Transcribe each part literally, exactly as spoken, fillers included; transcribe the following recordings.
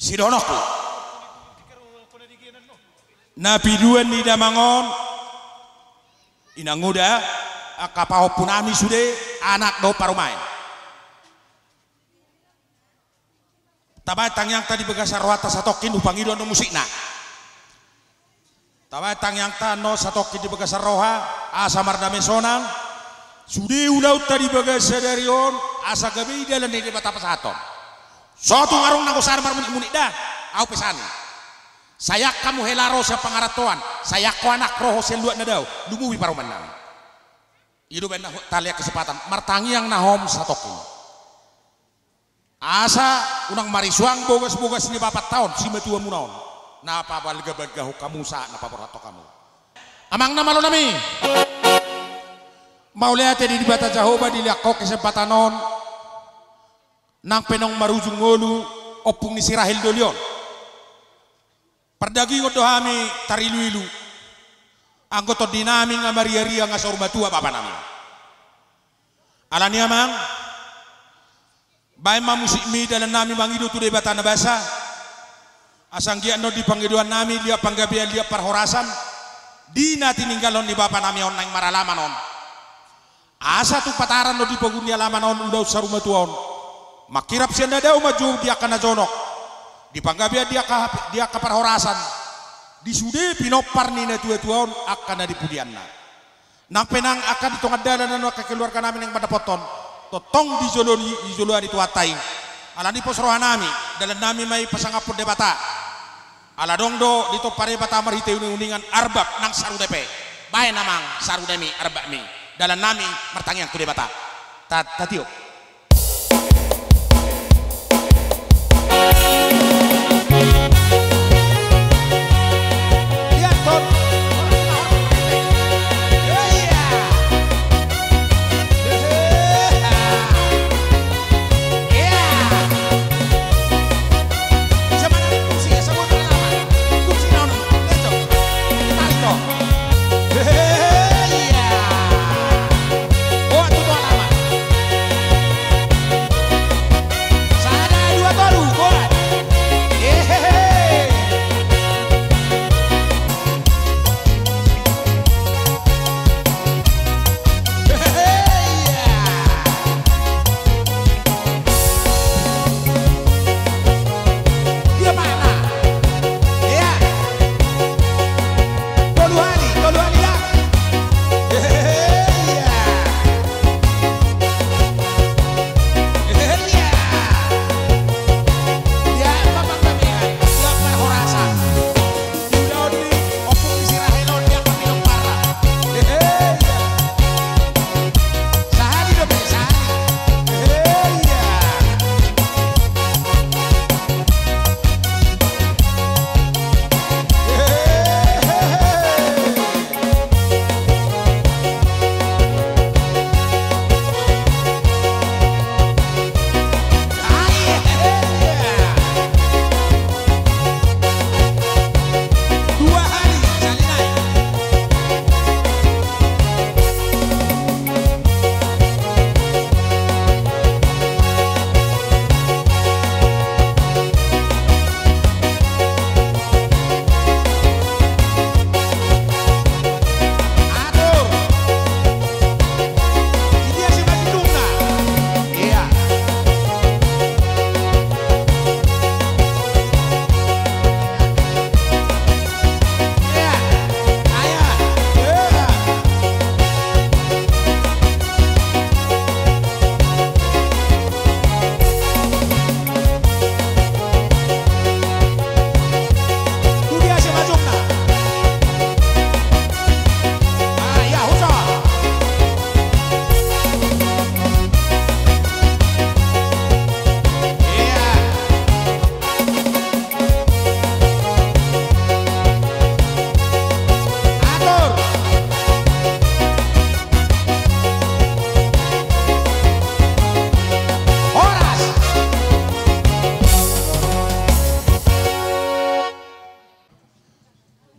Sidonok tu na piduan ni damang on, inanguda, angka pahompu nami sude, anak dohot parumaen. Tabaen tangiangta di bagasan rohanta satongkin, hupangido annon musikna. Tabaen tangiangta annon satongkin di bagasan roha, asa mardame sonang sude ulaonta di bagasan sadari on, asa gabe i dalan ni Debata pasahathon. So tung adong na gosar marmunikmunik da, ahu pe sani. Sai angka hamu hela ro sian pangarantoan, sai angka anak ro ho sian luat na dao, lumobi parumaen nami. I do baen na ho-, talean kesempatan martangiang na hom satongkin. Asa unang marisuang bogasbogas ni bapanta on, simatuamuna on, na pabalgabalgahon hamu sahat na paborhathon hamu. Amang na malo nami, mauliate di Debata Jahowa dilehon ho kesempatan on, nang pe naung marujung ngolu ompung ni si Rahel doli on. Pardagingon do hami tariluilu, anggo tondi nami nga mariaria nga saur matua bapa nami. Alani amang, baen ma musikmi dalan nami mangido tu Debata na basa, asa anggiat annon di pangidoan nami liat panggabean liat parhorasan, di na tininggalhon ni bapa nami on naeng maralaman on. Asa tung patar annon di pogu ni alaman on ulaon saur matua on, mangkirap sian na dao manjou di angka na jonok, di panggabean di angka, di angka parhorasan, di sude pinompar ni natuatua on angka na di pudianna. Nang pe nang angka di tonga dalan annon angka keluarga nami naeng mandapothon, tongtong dijoloi, dijoloan ni Tuhanta i. Alani pos roha nami, dalan nami ma i pasangaphon Debata. Ala adong do ditompa Debata marhite uninguningan, arbab nang sarude pe. Baen amang sarudemi, arbabmi. Dalan nami martangiang tu Debata. Ta-, tatiop.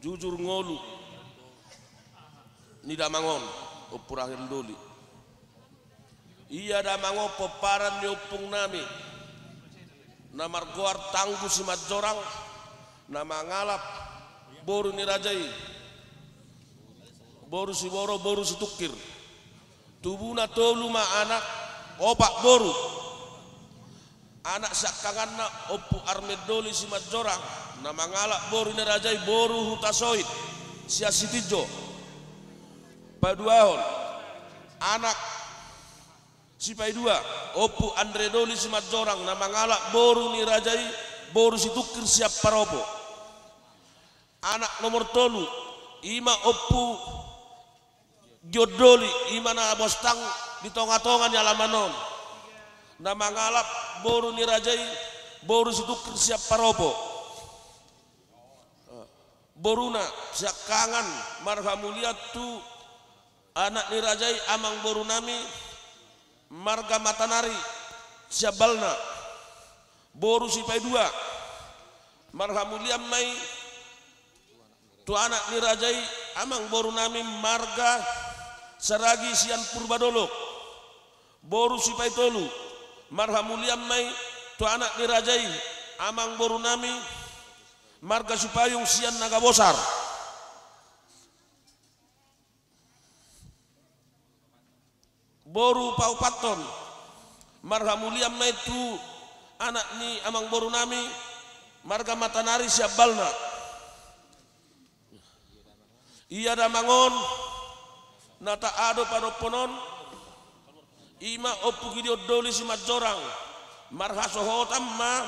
Jujur ngolu ni damang on, Ompu Rahel doli. Ia damang on pomparan ni ompung nami na margoar Tanggu Simanjorang, na mangalap boru ni raja i, boru Siboro, boru Situngkir. Tubuna tolu ma anak, opat boru. Anak siangkanganna Ompu Armendoli Simanjorang, na mangalap boru ni raja i, boru Hutasoit sian Sitinjo. Paduahon, anak sipaidua, Ompu Andre Doli Simanjorang, na mangalap boru ni raja i, boru Situngkir sian Paropo. Anak nomor tolu, i ma Ompu Giondoli, i ma na bostang di tongatonga ni alaman on, na mangalap boru ni raja i, boru Situngkir sian Paropo. Boruna siangkangan, marhamulian tu anak ni raja i, amangborunami, marga Matanari sian Balna, boru sipaidua, marhamulian ma i tu anak ni raja i, amangborunami, marga Saragi sian Purba Dolok, boru sipaitolu, marhamulian ma i tu anak ni raja i, amangborunami, marga Sipayung sian Nagabosar. Boru paopathon, marhamulian ma i tu anak ni amangborunami, marga Matanari sian Balna. Ia damang on, na taado padophon on, i ma Ompu Gideon Doli Simanjorang, marhasohotan ma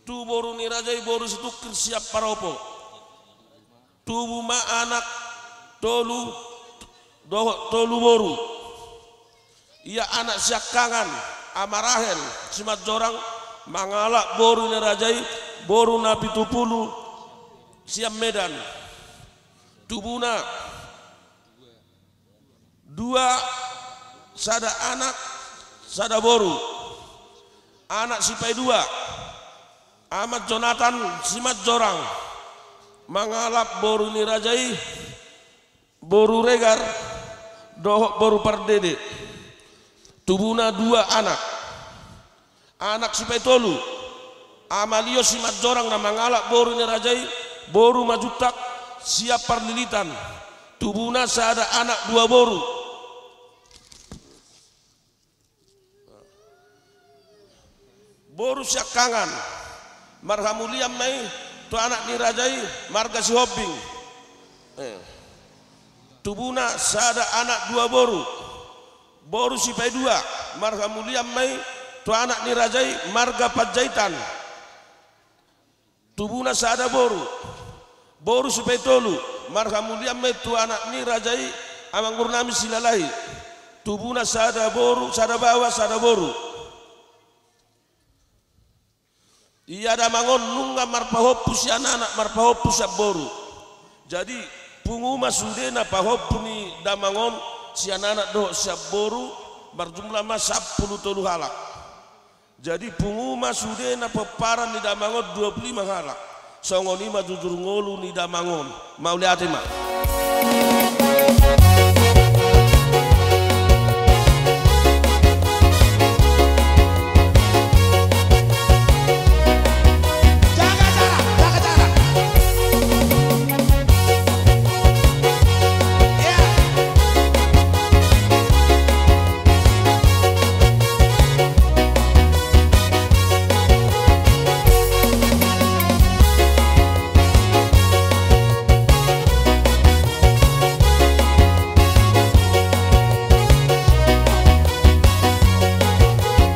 tu boru ni raja i, boru Situngkir sian Paropo. Tubu ma anak tolu dohot tolu boru. Ia anak siangkangan, Ama Rahel Simanjorang, mangalap boru ni raja i, boru Napitupulu sian Medan. Tubuna dua, sada anak, sada boru. Anak sipaidua, Ama Jonatan Simanjorang, mangalap boru ni raja i, boru Regar dohot boru Pardede. Tubuna dua anak. Anak sipaitolu, Ama Lios Simanjorang, na mangalap boru ni raja i, boru Majuntak sian Parlilitan. Tubuna sada anak dua boru. Boru siangkangan, marhamulian ma i tu anak ni raja i, marga Sihombing. Eh. Tubuna sada anak dua boru. Boru sipaidua, marhamulian ma i tu anak ni raja i, marga Panjaitan. Tubuna sada boru. Boru sipaitolu, marhamulian ma i tu anak ni raja i, amangborunami Silalahi. Tubuna sada boru, sada baoa, sada boru. Ia damang on nunga marpahompu sian anak, marpahompu sian boru. Jadi, pungu ma sude na pahompu ni damang on sian anak dohot sian boru, marjumlah ma sampulu tolu halak. Jadi, pungu ma sude na pomparan ni damang on dua pulu lima halak. Songon i ma jujur ngolu ni damang on. Mauliate ma. Jaga jarak, jaga jarak. Ya.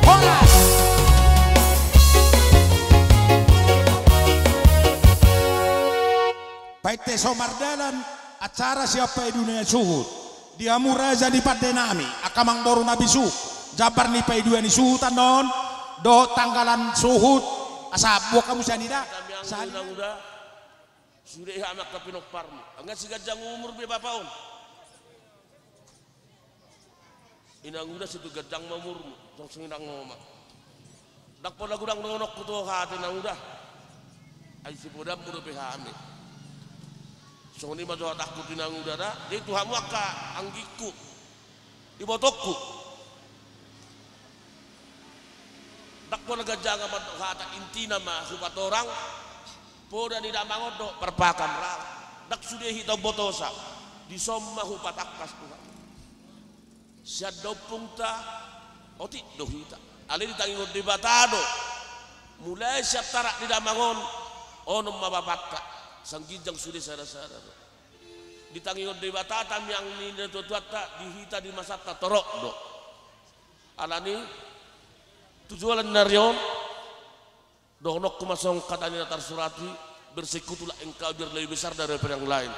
Horas. Painte so mardalan acara sian paidua ni suhut. Di hamu raja ni pandenami, angka amangboru na bisuk, jambar ni paidua ni suhut annon, dohot tanggalan suhut, asa buat hamu sian i da. Sian i da. Sude i hami angka pinomparmu. Angka siganjang umur be bapa on. Inanguda, situ ganjang ma umurmu, songon inang oma. Ndang pola godang dohononku tu ho hata inanguda. Ai sipodanmu dope hami. Songon i ma jo hatangku tu inanguda da. Jadi tu hamu angka anggingku, ibotongku. Ndang pola ganjang ma mandok hata, intina ma hupatorang. Poda ni damang on do parpakam ra. Ndang sude hita umbotosa. Dison ma hupatangkas Tuhan. Sian da ompungta, otik do hita. Alai ditangiangkon Debata do. Mulai sian tarak ni damang on, onom ma bapanta. Sian ginjang sude sada-sada do. Ditangiangkon Debata tangiang ni natuatuanta, di hita di masanta torop do. Alani, tu joloan ni ari on, dohononku ma songon hata ni na tarsurat i, bersekutulah engkau biar lebih besar daripada yang lain.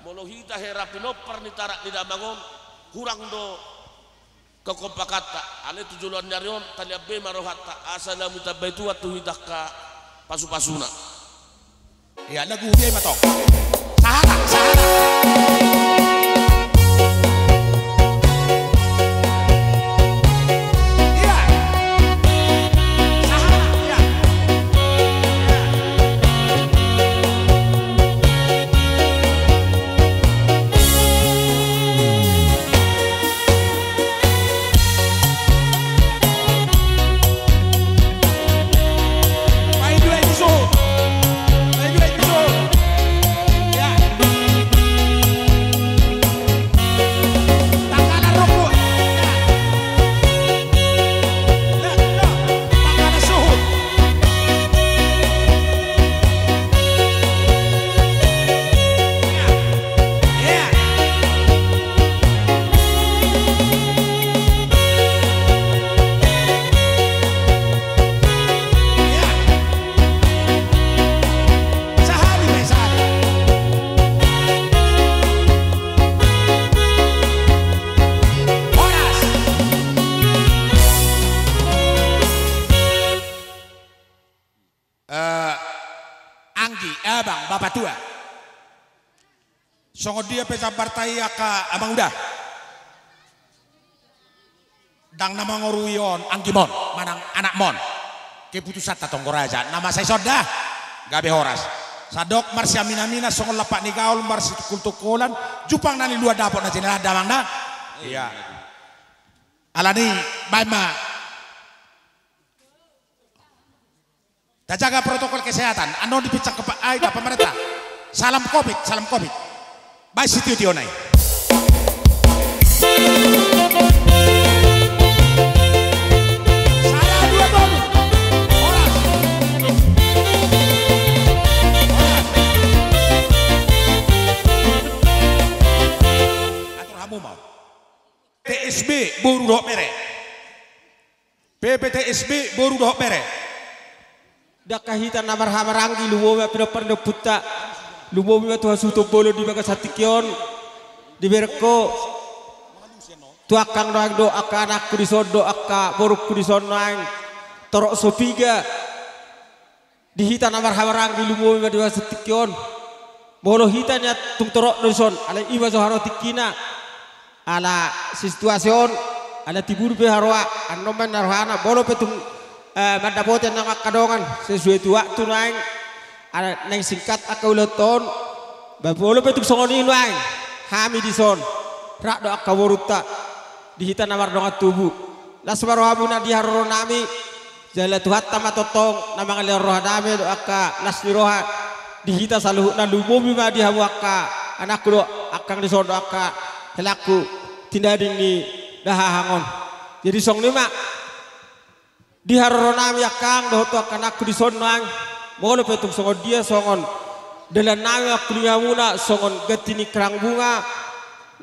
Molo hita hera pinompar ni tarak ni damang on, hurang do kekompakanta, alai tu joloan ni ari on, talian be ma rohanta, asa lam ditambai Tuhan tu hita angka pasu-pasuna. Ia, lagu dia ma tong. Sahana, sahana. Ia. Sahana, ia. Eh, anggi, abang, bapatua. Songon dia pe jambarta i angka amang uda. Ndang na mangorui on anggimon, manang anakmon. Keputusanta tong do raja, na masa i sonda. Gabe horas. Sandok marsiamin-aminan songon lampak ni gaol, marsitungkol-tungkolan, jumpang na niluan dapot na jinalahan damang na. Ia. Alani, baen ma. Tajaga protokol kesehatan, annon dipinsang kepa-, ai, da pamarenta. Salam covid, salam covid. Baen sitio-tio nai. Sada, dua, tolu. Horas. Horas. Atur hamu ma. T S B, boru dohot bere. P P T S B, boru dohot bere. Di angka hita na marhahamaranggi, lumobi ma pinompar ni ompunta, lumobi ma tu hasuhuton bolon di bagasan tingki on, di berengku, tu angkang nuaeng do, angka anakku dison do, angka borungku dison nuaeng, torop so piga. Di hita na marhahamaranggi, lumobi ma di bagasan tingki on. Molo hita nian tung torop do dison, alai i ma jo haroa tingkina. Ala situasi on, ala tibu pe haroa, annon ma na rohana, molo pe tung, eh, mandapoti annon angka dongan, sesuai tu waktu nuaeng, ala naeng singkat angka ulaonta on, ba molo pe tung songon i nuaeng, hami dison, rap do angka borunta, di hita na mardongan tubu. Las ma rohamuna di haroro nami, Jala Tuhanta ma tongtong na mangalehon roha dame dohot angka las ni roha di hita saluhutna, lumobi ma di hamu angka anakku dohot angkang dison dohot angka helangku tinading ni dahahang on. Jadi songon i ma di haroro nami angkang dohot tu angka anakku dison nuaeng, molo pe tung songon dia songon dalan nami mangkulingi hamuna songon ganti ni kerang bunga,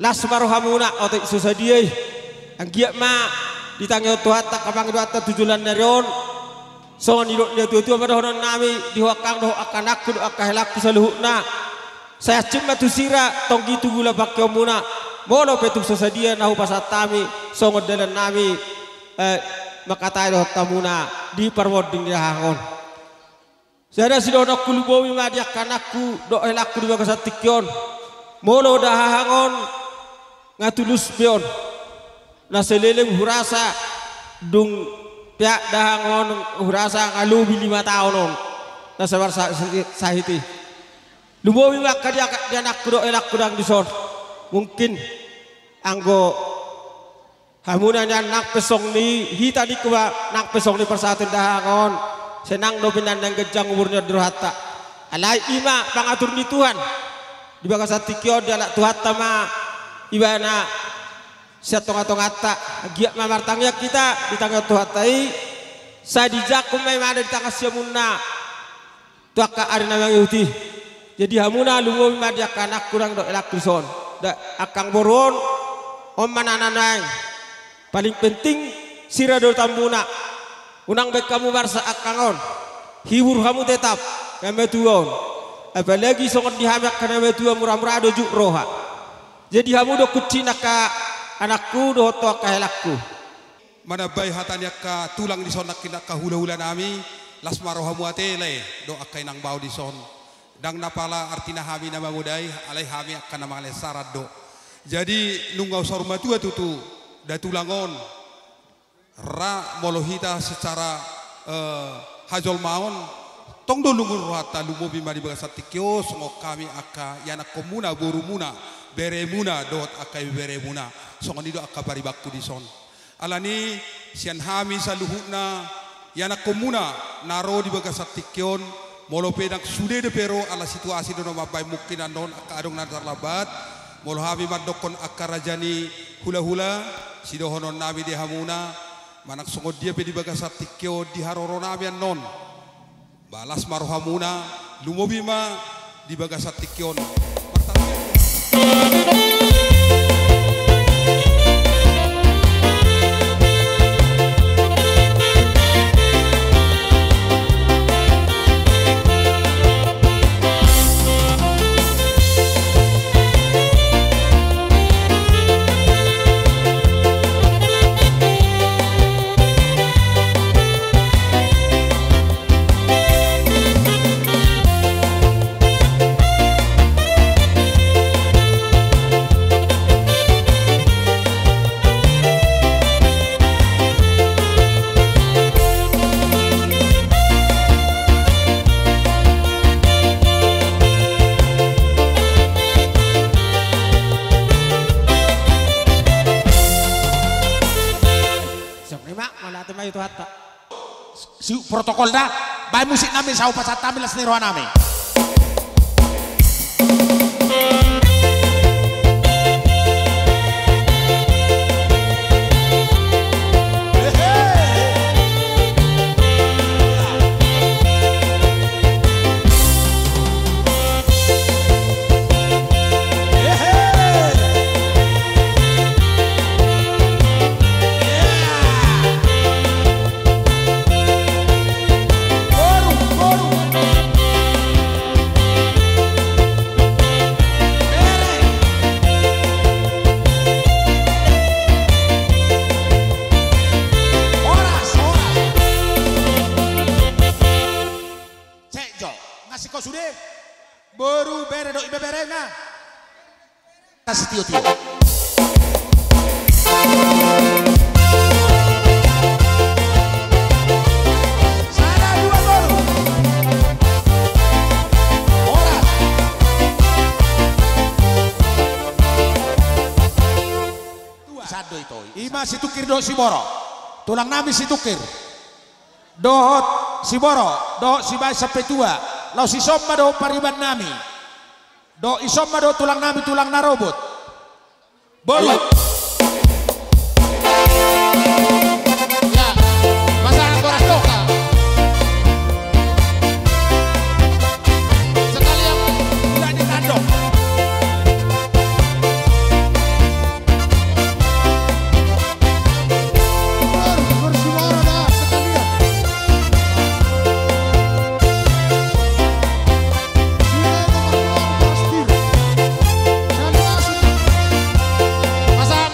las ma rohamuna otik so sadia i. Anggiat ma ditangihon Tuhanta angka pangidoanta tu joloan ni ari on. Songon nidok ni natuatua ma dohonon nami di ho angkang dohot angka anakku dohot angka helangku saluhutna. Sai hansit ma tu sira, tonggi tu gula pangkeonmuna. Molo pe tung so sadia na hupasahat hami songon dalan nami, eh, mangkatai dohot hamuna di parmonding ni dahahang on. Sada sidohononku, lumobi ma di angka anakku dohot helangku di bagasan tingki on. Molo dahahang on nga tulus be on. Na saleleng hurasa dung peak dahahang on hurasa nga lobi lima taon on. Na sabar sa-, sa-, sahit i. Lumobi ma angka di angka di anakku dohot helangku nang dison. Mungkin anggo Hamuna nian nang pe songon i, hita ningku ma nang pe songon i parsahatan dahahang on, sai nang dope nian naeng ganjang umur ni on di rohanta. Alai i ma pangatur ni Tuhan. Di bagasan tingki on dialap Tuhanta ma ibana sian tongatonganta. Anggiat ma martangiang hita di tangiang Tuhanta i, sai dijangkon ma ibana di tangan siamunna tu angka ari na mangihut i. Jadi hamuna lumobi ma di angka anakku nang dohot helangku dison. Da, angkang boru on, on ma na naeng paling penting sira do tambuna. Unang baen hamu marsak angkang on. Hibur hamu tetap na matua on. Apalagi songon di hami angka na matua, muramura do juk roha. Jadi hamu do kuncina angka anakku dohot tu angka helangku. Manambai hata ni angka tulang dison nangkin, angka hulahula nami, las ma rohamu ate lae dohot angka inang bao dison. Ndang na pala artina hami na mamodai, alai hami angka na mangalehon saran do. Jadi nunga saur matua tutu da tulang on, ra molo hita secara, eh, hajolmaon, tong do lungun rohanta, lumobi ma di bagasan tingki on songon hami angka ianakkonmuna, borumuna, beremuna dohot angka ibeberemuna. Songon i do angka paribanku dison. Alani sian hami saluhutna ianakkonmuna na ro di bagasan tingki on, molo pe ndang sude dope ro ala situasi do na mambahen mungkin annon angka adong na tarlambat, molo hami mandokkon angka raja ni hulahula, sidohonon nami di hamuna, manang songon dia pe di bagasan tingki on di haroro nami annon. Ba las ma rohamuna, lumobi ma di bagasan tingki on. Siap, Rima, mauliate ma i tu hata. Si protokol da, baen musik nami, sahat pasahat hami las ni roha nami. Sek jo, ngasih kau sude. Boru, bere dohot ibeberena. Kasih tio-tio. Sada, dua, tolu. Horas. Dua. Sado ito. Ima si Tungkir dohot si Boro. Tulang nami si Tungkir dohot si Boro, dohot sibaen sampe tua. Laos dison ma dohot pariban nami. Dohot dison ma dohot tulang nami, tulang na robot. Boru. Ya, pasahat horas toka. Sekalian, tidak ditandok. Pasahat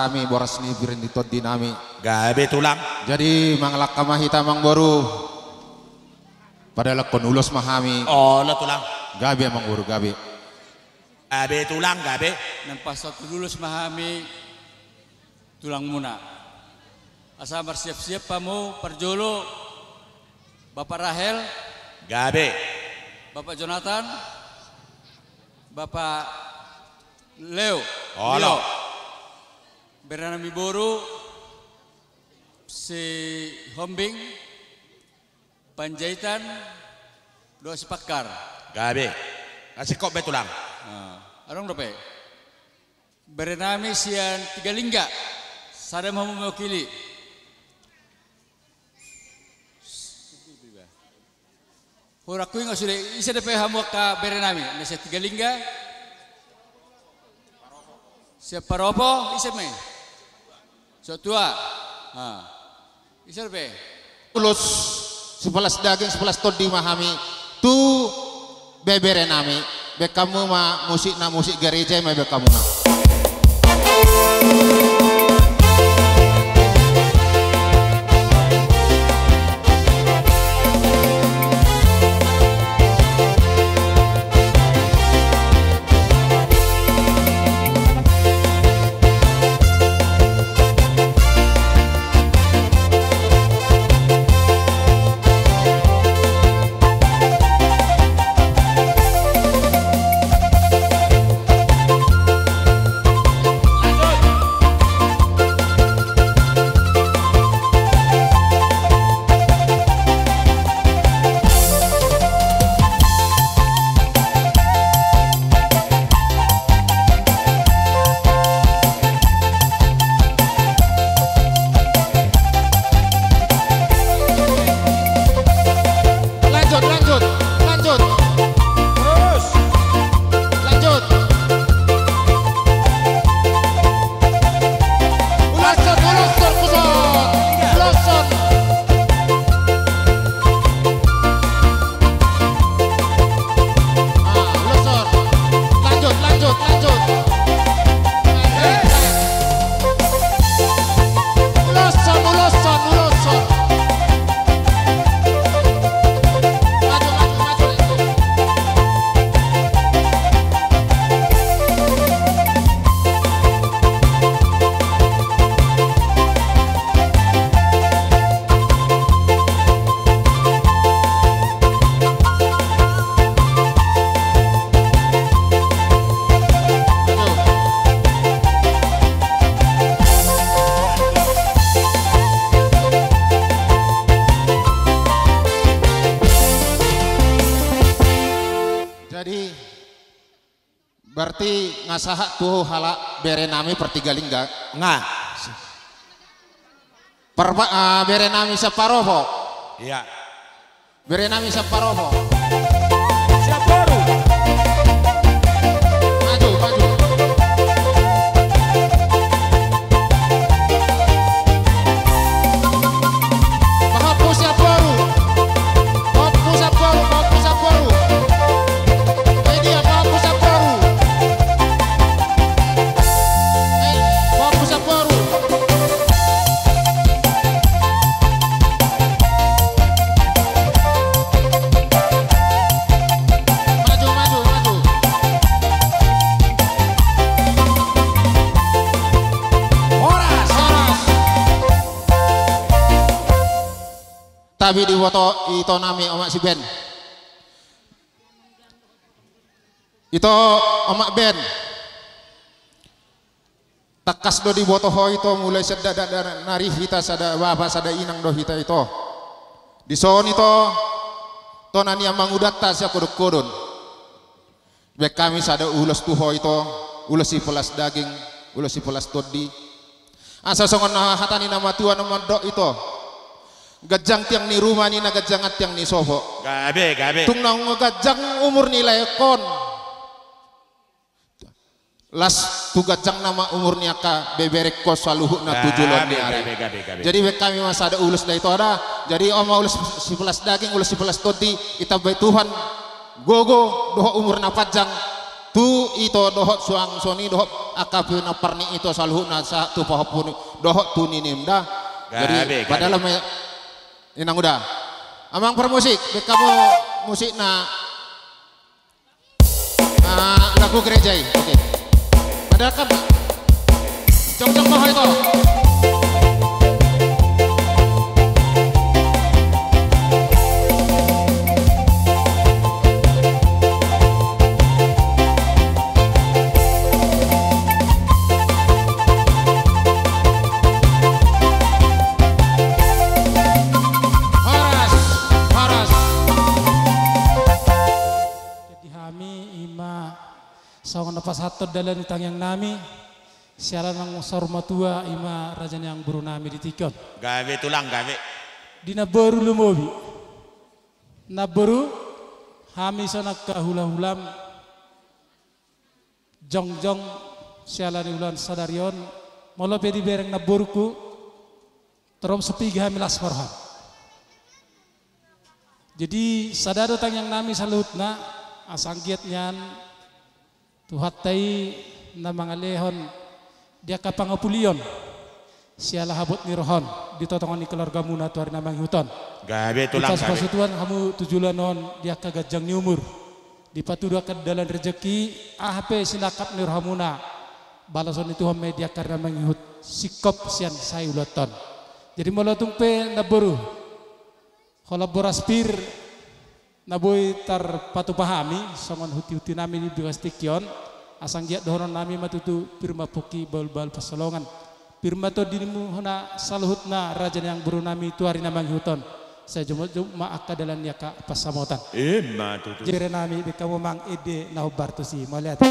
Hami boras ni pir ni tondi nami. Gabe tulang. Jadi mangalangka ma hita amangboru. Padalakkon ulos ma hami. Olo tulang. Gabe amangboru gabe. Gabe tulang gabe. Naeng pasahat ulos ma hami tulangmuna. Asa marsiap-siap hamu parjolo. Bapak Rahel. Gabe. Bapak Jonathan. Bapak Leo. Olo. Leo. Bere nami boru Sihombing, Panjaitan dohot Sipakkar. Gabe. Asing kop be tulang. Nah, adong dope. Bere nami sian Tigalingga. Sada ma hamu mewakili. Hurang huingot sude, ise dope hamu angka bere nami na sian Tigalingga? Sian Paropo, ise ma i? Sotua. Ha. Ise dope? Ulos sipalas daging sipalas tondi ma hami tu bebere nami. Baen hamu ma musikna, musik gareja i ma baen hamu na. Lanjut, lanjut, lanjut. Terus. Lanjut. Ulos on, ulos on, ulos on. Ulos on. Ah, ulos on. Lanjut, lanjut, lanjut. Ulos on, ulos on, ulos on. Maju, maju, maju, maju. Jadi, berarti nga sahat tu halak bere nami Partigalingga. Nga. Parpa-, ah, bere nami sian Paropo. Iya. Bere nami sian Paropo. Sian Boru. Maju, maju. Pahompu sian Boru. Pahompu sian Boru, pahompu sian Boru. Eh, dia pahompu sian Boru. Eh, pahompu sian Boru. Maju, maju, maju. Horas, horas. Tabi diboto ito nami omak si Ben. Ito omak Ben. Tangkas do diboto ho ito, mulai sian dakdanak nari hita sada bapa sada inang do hita ito. Dison ito tona ni amangudanta sian kodonkodon. Baen hami sada ulos tu ho ito, ulos sipalas daging, ulos sipalas tondi. Asa songon na hata ni na matua na mandok ito. Ganjang tiang ni ruma ninna, ganjangan tiang ni sopo. Gabe, gabe. Tung naung ganjang umur ni laengkon. Las tu ganjang nama umur ni angka beberengkon saluhutna tu joloan ni ari. Gabe, gabe, gabe. Jadi baen hami ma sada ulos da ito da. Jadi on ma ulos sipalas daging, ulos sipalas tondi, ditambai Tuhan gogo dohot umur na panjang. Tu ito dohot suang soni dohot angka pinompar ni ito saluhutna sahat tu pahompu ni dohot tu ninimda. Jadi gabe, gabe. Padahal me-, inang uda. Amang permusik, bek hamu musikna. Ah, lagu gereja i. Oke. Ada kan? Jongjong ma ho ito. Horas, horas. Jadi hami ima songon na pasahathon dalan ni tangiang nami, siala nang saur matua ima raja ni amangboru nami di tingki on. Gabe tulang, gabe. Di namboru lumobi. Namboru, hami songon angka hulahulam, jongjong siala ni ulaon sadari on, molo pe dibereng namborungku, torop so piga hami las ma roham. Jadi, sada do tangiang nami saluhutna, asa anggiat nian Tuhanta i na mangalehon di angka pangapulion, siala habot ni roha on, di tonga ni keluargamuna tu ari na mangihut on. Gabe tulang, gabe. Dipasupasu Tuhan hamu tu joloan on di angka ganjang ni umur. Dipatudu angka dalan rejeki, aha pe sinangkap ni rohamuna, balason ni Tuhan ma i di angka ari na mangihut, singkop sian sae ulaonta on. Jadi molo tung pe namboru, holan boras pir, na boi tarpatupa hami, songon hutihutihon nami di bagas tingki on, asa anggiat dohonon nami ma tutu pir ma pongki bahulbahul pansalongan. Pir ma tondimu hona saluhutna raja ni amangboru nami tu ari na mangihut on. Sai jumotjumot ma angka dalan ni angka pansamotan. Ima tutu. Jadi bere nami, bek hamu amang ende na hombar tusi, mauliate.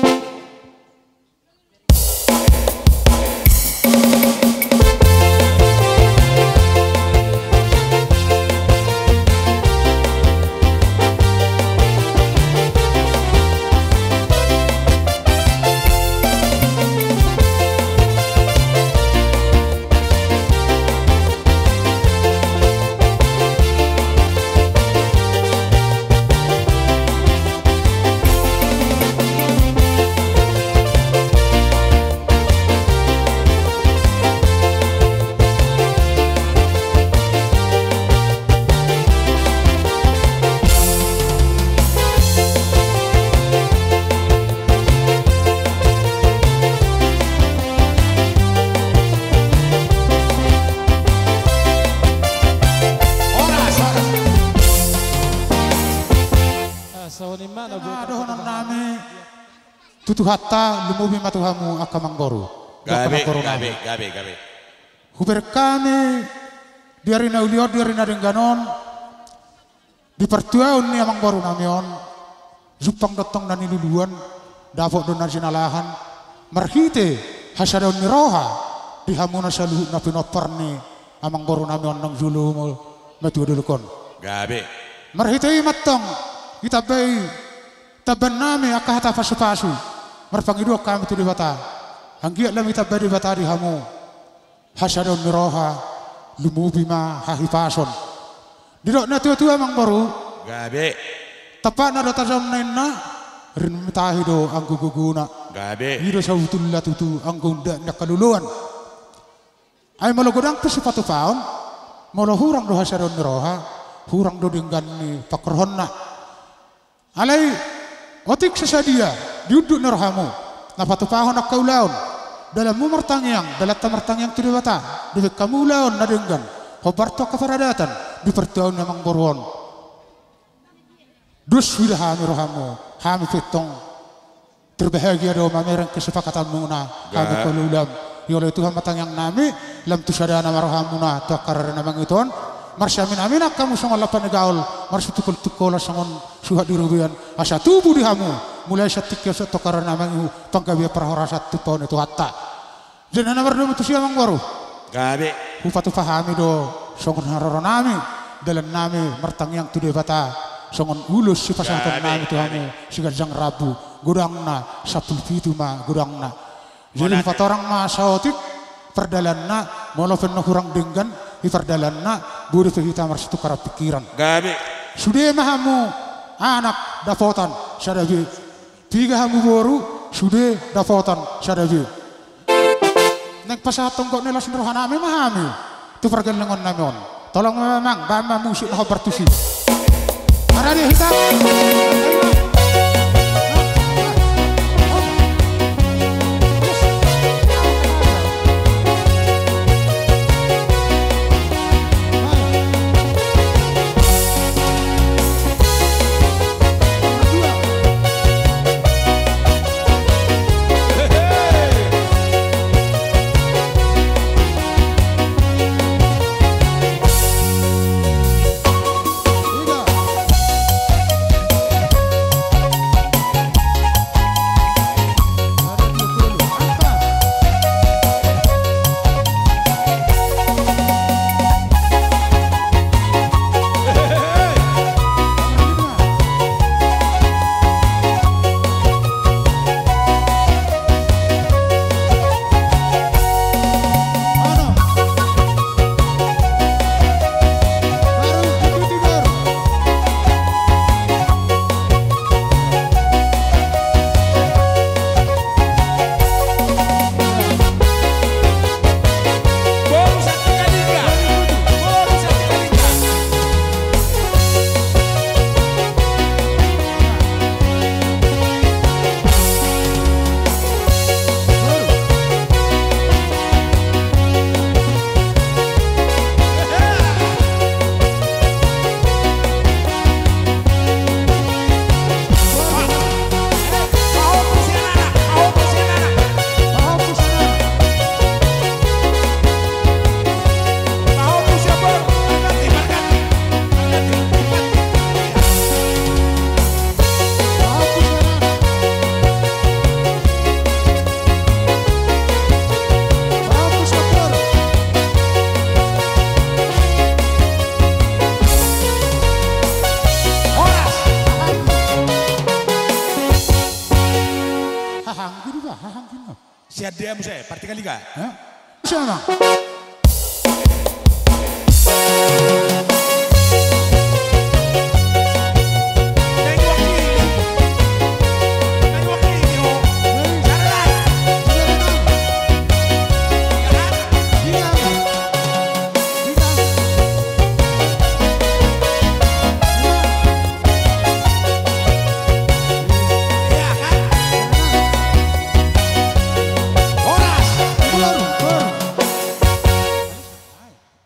Ora, ora. Ah, songon i ma na, ah, dohonon nami. Tu Tuhanta, lumobi ma tu hamu angka amangboru. Gabe, gabe, gabe, gabe. Hubereng hami di ari na uli on, di ari na denggan on, di partuaon ni amangboru nami on, jumpang do antong na niluluan, dapot do na jinalahan, marhite hasadaon ni roha di hamuna saluhut na pinompar ni amangboru nami on naung jolo matua dolok on. Gabe. Marhite i ma antong ditambai tambaon nami angka hata pasupasu, marpangidoan hami tu Debata, anggiat lam ditamba Debata di hamu hasadaon ni roha, lumobi ma hahipason. Didok natuatua, amangboru. Gabe. Tampakna do tajomna, ninna, rimitahi do anggo gogona. Gabe. I do sabotulna tutu anggo unduk ni angka loloan. Ai molo godang pe sipatupaon, molo hurang do hasadaon ni roha, hurang do denggan ni panghorhonna. Alai otik so sadia di unduk ni rohamu na patupahon angka ulaon, dalanmu martangiang, dalanta martangiang tu Debata, dibaen hamu ulaon na denggan, hombar tu angka paradatan di partuaon ni amangboru on. Dos huida hami rohamu, hami pe antong terbahagia do mamereng kesepakatanmuna, hami, ga, angka ulaon. Ia olo i Tuhan ma tangiang nami, lam tu sadana ma rohamuna tu angka ari na mangihut on. Marsiaminaminan hamu songon lampak ni gaol, marsitungkoltungkolan songon suhat di robean, asa tubu di hamu mulai sian tingki on sahat tu angka ari na mangihut, panggabean parhorasan tumpahon ni Tuhanta. Jadi na mardomu tusi, amangboru. Gabe. Hupatupa hami do songon haroro nami, dalan nami martangiang tu Debata, songon ulos sipasahaton nami tu hamu, gabe, gabe, siganjang rambu, godangna sampulu pitu ma godangna. Jadi, mauliate, hupatorang ma saotik pardalanna, molo pe na hurang denggan di pardalanna, boi dope hita marsitukaran pikiran. Gabe. Sude ma hamu anak dapotan sada be Piga hamu boru, sude dapotan sada be. Naeng pasahathon gok ni las ni rohanami ma hami tu pargellengonnami on. Tolong ma amang, bahen ma musik na hombar tusi. Parade hita. Hahang gini ba, hahang gini. Sian dia muse, partinggal iga. Hah? Siapa?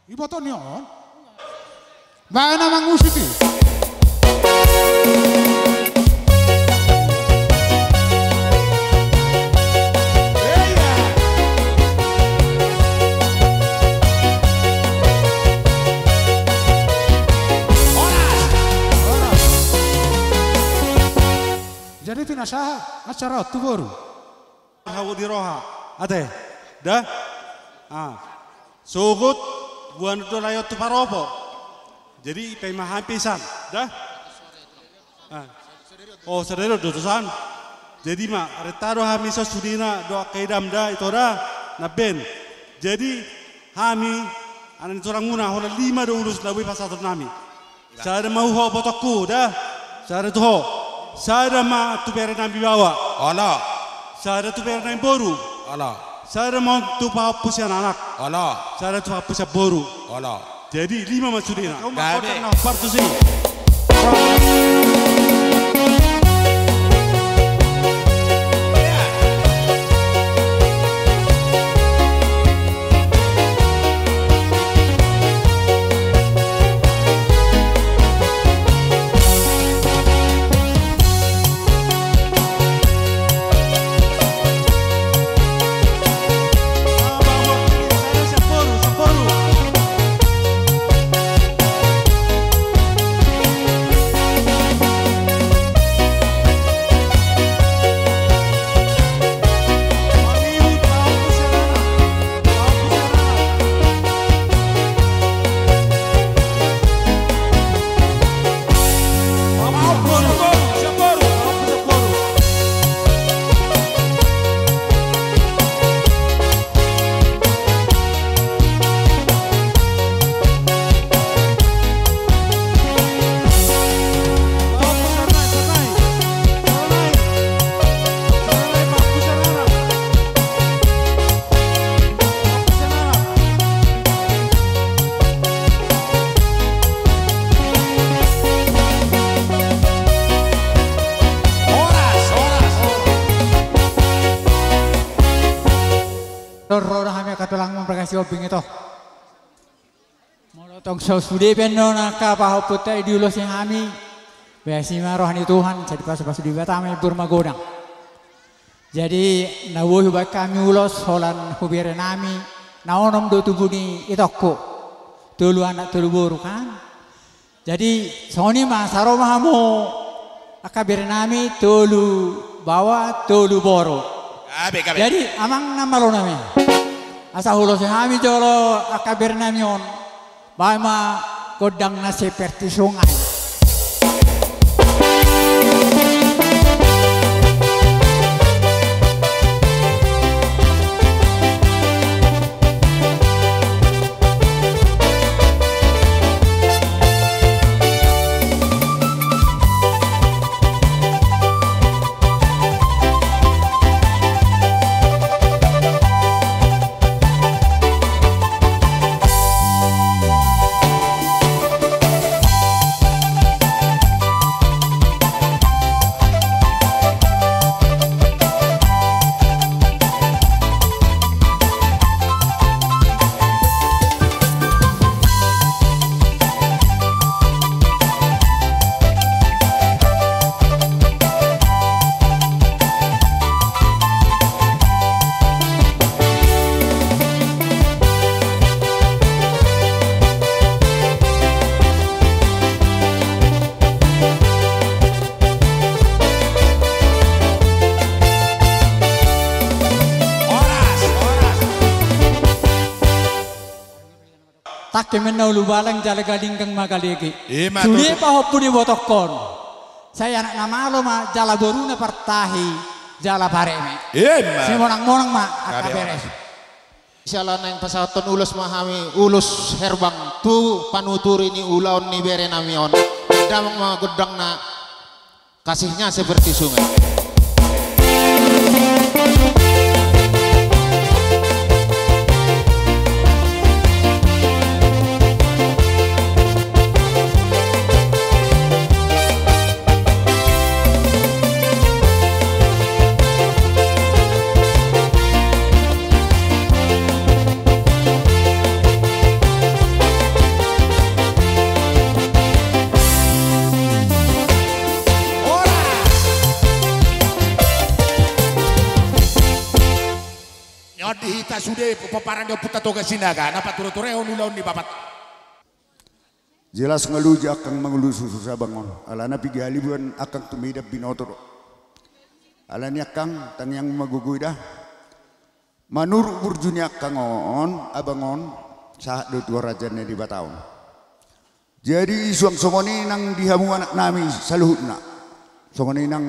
Iboto ni on. Baen amang musik i. Jadi pinasahat acara tu boru. Hau di roha ate da. Ah. Sogot buan do layo tu paropo. Jadi paima hami pe isan da. Ah. Oh, sadari on do tusan. Jadi ma renta do hami so sudena do angka idam da ito da. Na ben. Jadi hami anak ni tulang muna holan lima do ulos na boi pasahaton nami. Sada ma tu ho botongku da. Sada tu ho. Sada ma tu bere nami baoa. Ala. Sada tu bere nami boru. Ala. Sada ma tu pahompu sian anak. Ala. Sada tu pahompu sian boru. Ala. Jadi lima ma sudena. Gabe. Partusi. Siombing ito. Molo tong so sude pe annon angka pahompunta i diulosi hami, basi ma roha ni Tuhan, sai dipasupasu Debata ma, ibur magodang. Jadi na boi hubaen hami ulos holan tu bere nami, na onom do tubu ni itongku, tolu anak tolu boru kan. Jadi songon i ma, sai ro ma hamu angka bere nami, tolu baoa tolu boru. Gabe, gabe. Jadi amang na malo nami, asa huulosi hami jolo angka bere nami on, baen ma gondang na seperti sungai. Tangke ma na ulubalang jala galinggang ma galege. Ima tutu. Sude pahompu ni ibotongkon, sai anak na malo ma jala boruna partahi jala pareme. Ima. Simonang-monang ma angka bere. Siala naeng pasahathon ulos ma hami, ulos herbang tu panuturi ni ulaon ni bere nami on. Damang ma gondangna. Kasihnya seperti sungai. Nyon di hita sude pomparan ni Ompunta Toga Sinaga, na pature-turehon ulaon ni bapak. Jelas nga loja angkang mangolu susu sabang on, alana piga halibuan angkang tu Medan binoto do. Alani angkang, tangiang ma gogo i da. Manurut burju ni angkang on, abang on, sahat do tu harajaon ni Debata on. Jadi suang songon i nang di hamu anak nami saluhutna. Songon i nang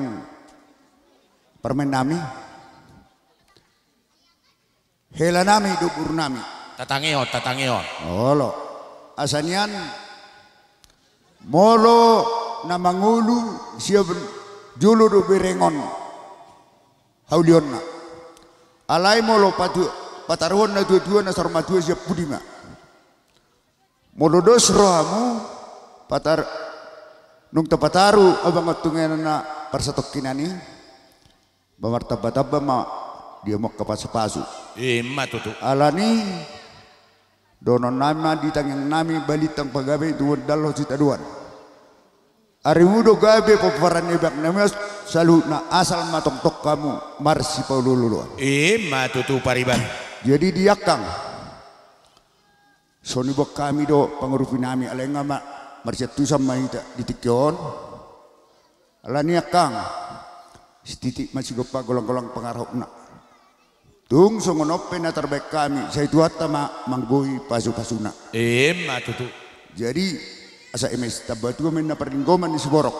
parumaen nami. Hela nami dohot boru nami. Tatangihon, tatangihon. Olo. Asa nian molo na mangolu sian jolo do berengon haulionna. Alai molo patu-, pataruhon na tua-tua na saur matua sian pudi ma. Molo dos rohamu, patar-, nunga tapataru abang on tu inganan na parsatongkinan i, ba martamba-tamba ma di hamu angka pasu-pasu. Ima tutu. Alani dohonon nami ma di tangiang nami, balintang pagabe tubuan dalhon sitadoan. Arimu do gabe pomparan ni abang nami on saluhutna, asal ma tongtong hamu marsipaolo-oloan. Ima tutu pariban. Jadi di angkang songon i, boan hami do pangurupi nami, alai nga ma-, marsiantusan ma hita di tingki on. Alani angkang, sititik ma sigompa, golang-golang pangarahutna. Tung songon on pe na tarbaen hami, sai Tuhanta ma manggohi pasu-pasuna. Ima tutu. Jadi asa eme sitamba tua ma ninna parlinggoman ni siborok.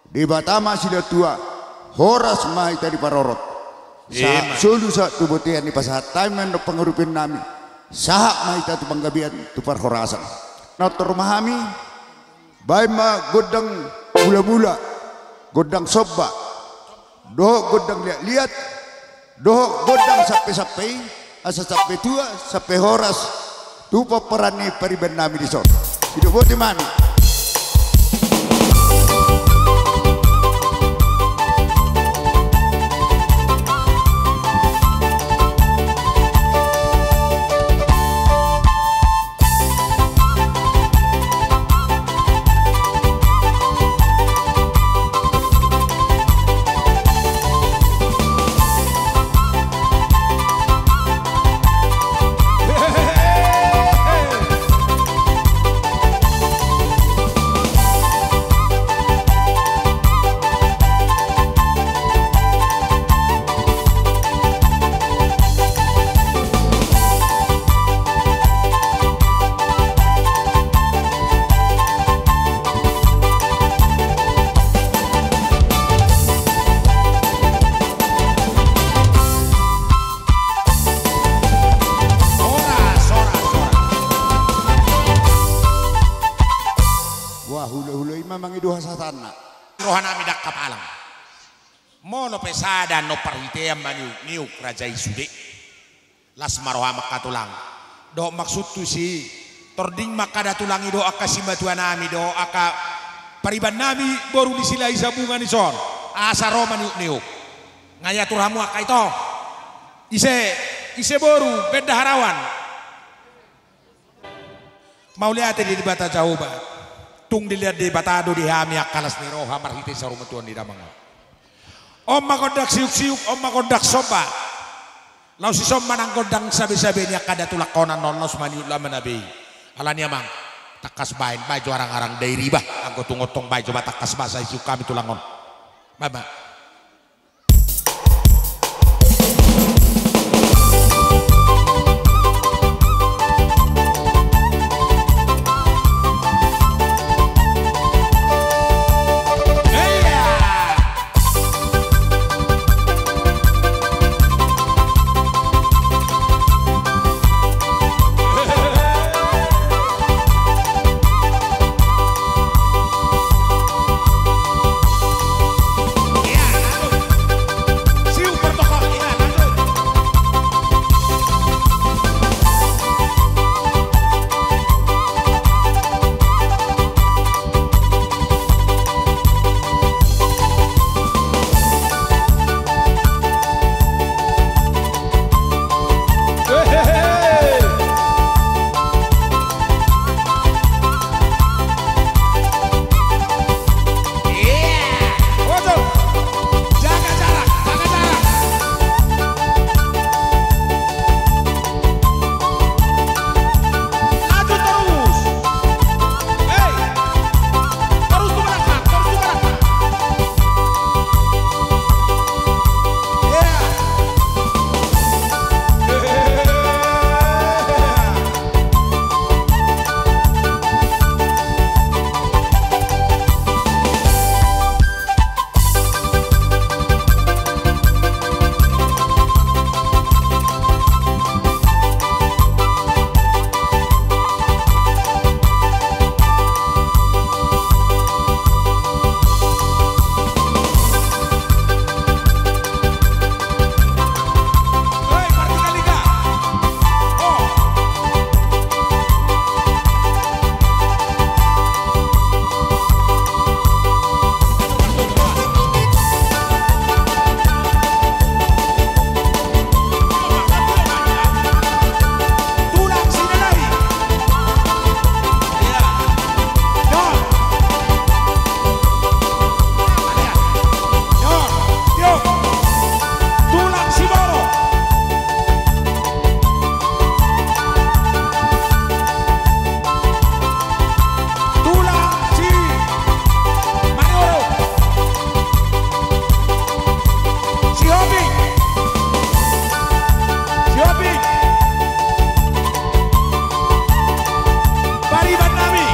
Debata ma silehon tua, horas ma hita diparorot. Sahat solu sahat tu bontean i pasahat hami ma ninna pangurupion nami. Sahat ma hita tu panggabean tu parhorasan. Na torop ma hami, baen ma gondang mula-mula, gondang somba, dohot gondang liat-liat, dohot gondang sampe-sampe i, asa sampe tua, sampe horas, tu pomparan ni pariban nami dison. Sidok botima nami. Hulahula i ma mangido hasahatanna. Rohanami ndang hapalang. Molo pe sada annon parhitean maniukniuk raja i sude. Las ma roham angka tulang. Dohot maksudhu si tording ma angka datulang i dohot angka simatuanami dohot angka paribannami boru ni Silahisabungan i son. Asa ro maniukniuk. Nga iatur hamu angka ito. Ise, ise boru, benda harawan. Mauliate di Debata Jahowa. Tung dilehon Debata do di hami angka las ni roha marhite saur matua ni damang on. On ma gondang siuksiuk, on ma gondang somba. Laos dison ma nang gondang sabesabe ni angka datulangkon annon laos maniuk lamana be i. Alani amang, tangkas baen, baen jo arangarang Dairiba. Anggo tung on tong baen jo ma tangkas basa i siuk hami tulang on. Baen ma. Tulang si Manurung. Si Hopi. Si Hopi. Pariban nami.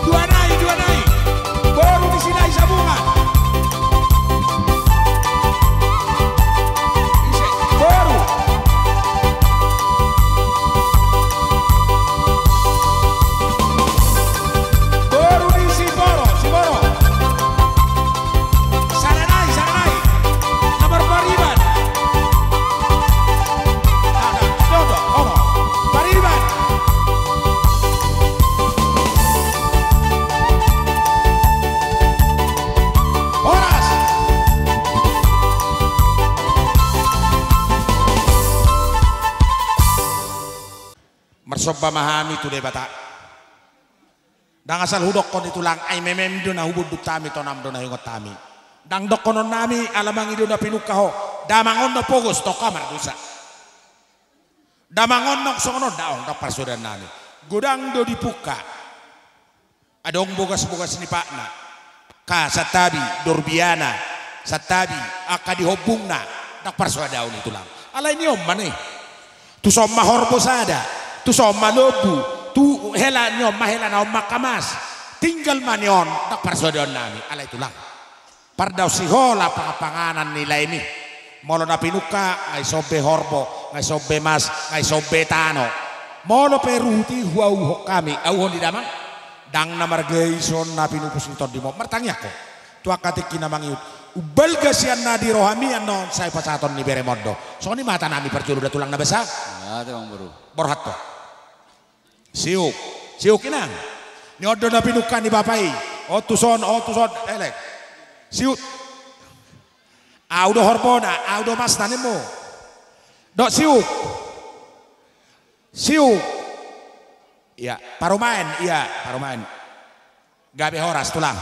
Dua nai, dua nai. Boru ni Silahisabungan. Ise, boru. Boru ni Siboro, Siboro. Saranai, saranai. Na marpariban. Ada, dodo, oro. Pariban. Horas. Marsomba ma hami tu Debata. Ndang asal hudokkon i tulang, ai memem do na hubundut hami, tonam do na huingot hami. Ndang dokkonon nami, ala mangido na pinungka ho. Damang on na pogos, tongka mardosa. Damang on na songon on, daong, ndang parsoadaan nami. Godang do dipungka. Adong bogasbogas ni patna. Ka santabi, dorbiana, santabi, angka di hombungna, ndang parsoadaan i tulang. Alai ni on ma ni. Tuson ma horbo sada, tuson ma lombu, tu hela ni on ma hela na on ma angka mas. Tinggal ma ni on, ndang parsoadaan nami, alai tulang. Pardaon sihola pangan-panganan ni laemi. Molo na pinungka, nga dison be horbo, nga dison be mas, nga dison be tano. Molo pe ruhut i huauhon hami, auhon di damang. Ndang na marga i songon na pinupus ni tondimon. Martangiang ho tu angka tingki na mangihut. Umbalga sian na di rohami annon sai pasahaton ni beremon do. Songon i ma hata nami parjolo da tulang na basa. Borhat ho. Siuk. Siuk inang. Ni on do na pinungka ni bapa i. On tuson, on tuson. Elek. Siuk. Au do horbona, au do masna nimmu. Dok siuk. Siuk. Ia parumaen, ia parumaen. Gabe horas tulang.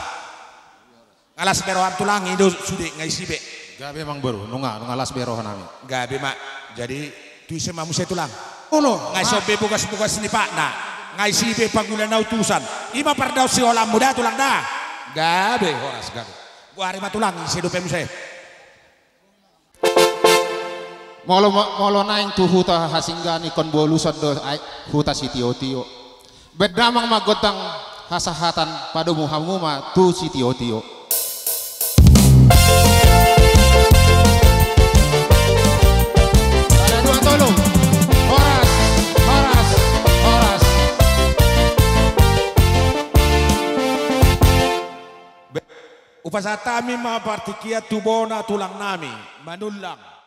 Nga las be roham tulang, i do sude nga isi be. Gabe amangboru, nunga, nunga las be roha nami. Gabe ma. Jadi tu ise ma muse tulang? Olo. Nga isi be bogas-bogas ni patna. Nga isi be pangula na utusan. I ma pardaon siholanmu da tulang da. Gabe horas gabe. Goari ma tulang, ise dope muse. Molo, molo naeng tu huta Hasinggan ingkon bolusan do aek huta Sitiotio. Baen damang ma gondang hasahatan, padomu hamu ma tu Sitiotio. Sada dua tolu. Horas, horas, horas. Be-, hupasahat hami ma partingkian tu bona tulang nami Manullang.